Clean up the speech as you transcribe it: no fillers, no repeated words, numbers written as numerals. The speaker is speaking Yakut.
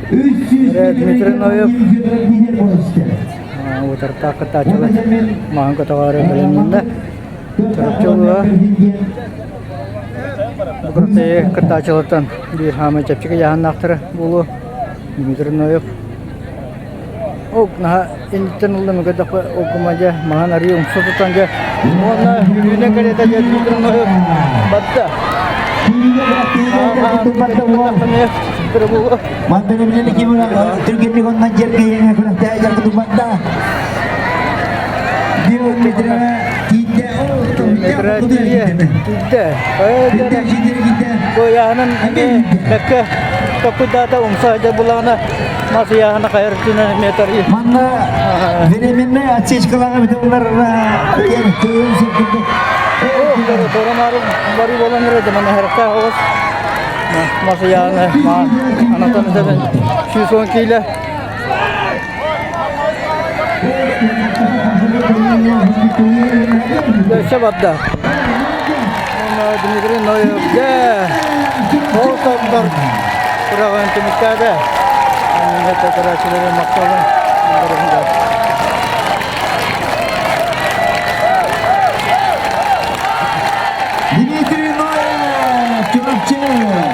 Дмитрий Ноев утартаах кыттааччылар маһын көтөҕөөрү бэлэмнэннэ. Чурапчы улууһа бу кыттааччылартан биир хаамай чэпчэки ыйааһыннаахтара буолуо. Дмитрий Ноев Ол наһаа инниттэн ыллым көрдөххө ол дьэ маһын арыый умса тутан дьэ уонна үүнэн кэлиэтэ дьэ Дмитрий Ноев барда. Түргэнник оннан дьэргэйэҥэ күрэхтэһэ дьаргытын барда. Биир метрэ тиийдэ. Метрэ тиийдэ. Куйааһынан бэккэ токуйдаата умса сылдьар булаҕына мас ыйааһына хайар өттүнэн метр. Манна временная отсечкалаҕа битэллэр Торомары барыы буолан эрэ манна харахтаах оҕус мас ыйааһына анатан этэбин 110 киилэ. Өссө барда. Дмитрий Ноев дьэ ол томтор тураҕын түмүктээтэ. Көрөөччүлэри махталын Дмитрий Ноев, Чурапчы!